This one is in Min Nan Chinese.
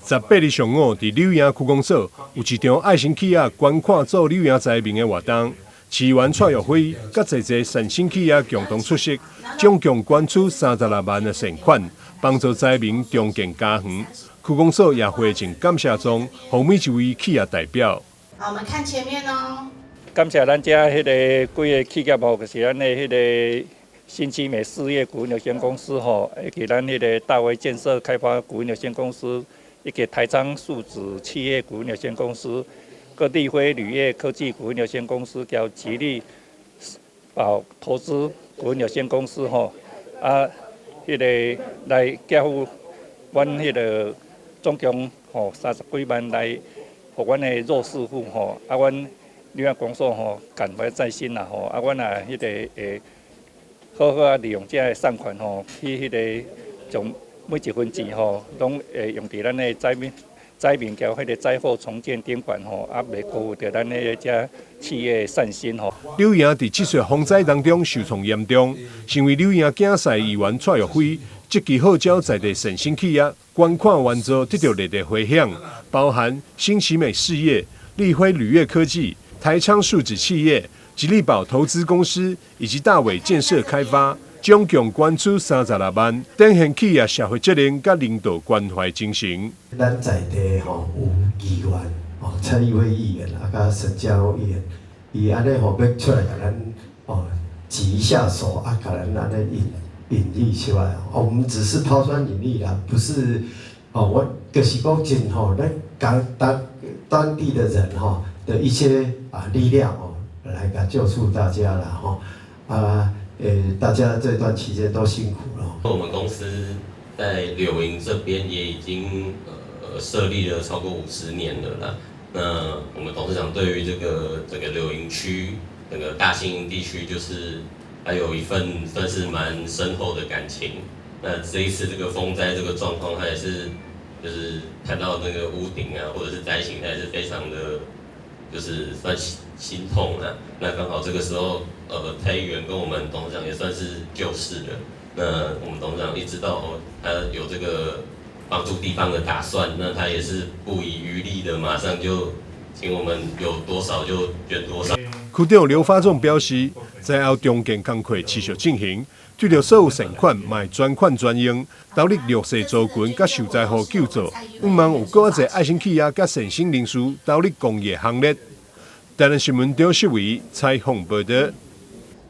18日上午，佇柳營區公所有一場愛心企業捐款助柳營災民的活動，市議員蔡育飛佮濟濟善心企業共同出席，總共捐出36萬的善款，幫助災民重建家園。區公所也回贈感謝狀，予每一位企業代表。好，我們看前面哦。感謝咱遮彼個幾个企業吼，就是咱的彼个新奇美事業股份有限公司吼，以及咱彼个大威建設開發股份有限公司，以及台昌樹脂企業股份有限公司，閣立輝鋁業科技股份有限公司，佮吉利寶投資股份有限公司吼，啊，彼个來寄付阮彼个總共吼30幾萬來，予阮的弱勢戶吼，啊，阮柳營公所吼感懷在心啦吼，啊，阮也彼个會好好啊利用這个善款吼，去彼个將每一分錢吼，攏會用佇咱的災民佮彼个災後重建頂懸吼，啊，袂辜負著咱的這企業善心吼。柳營佇這次風災當中受創嚴重，身為柳營囝婿議員蔡育飛積極號召在地善心企業捐款援助，得著熱烈迴響，包含新奇美事業、立輝鋁業科技、台昌樹脂企業、吉利寶投資公司以及大偉建設開發，總共捐出36萬，展現企業社會責任佮人道關懷精神。咱在地吼有議員哦，蔡育飛議員啊，佮沈家瑋議員，伊按呢吼欲出來共咱哦擠一下手啊，共咱按呢引力出來。哦，我們只是拋磚引玉啦，不是哦，我就是講盡吼，咱當地的人吼的一些啊力量哦，來共救助大家啦吼啊。大家這段期間都辛苦了。我們公司在柳營這邊也已經設立了超過50年了啦。那我們董事長對於這個整個柳營區、整個大新營地區，就是還有一份算是蠻深厚的感情。那這一次這個風災這個狀況，他也是就是看到那個屋頂啊，或者是災情，他也是非常的，就是算心痛啊。那剛好這個時候，蔡議員跟我們董事長也算是舊識了。那我們董事長一知道哦，他有這個幫助地方的打算，那他也是不遺餘力的，馬上就請我們有多少就捐多少。區長劉發仲表示，災後重建工課持續進行，對著所有善款，嘛會專款專用，投入弱勢族群佮受災戶救助。向望有閣較濟愛心企業佮善心人士投入公益行列。台南新聞張世維採訪報導。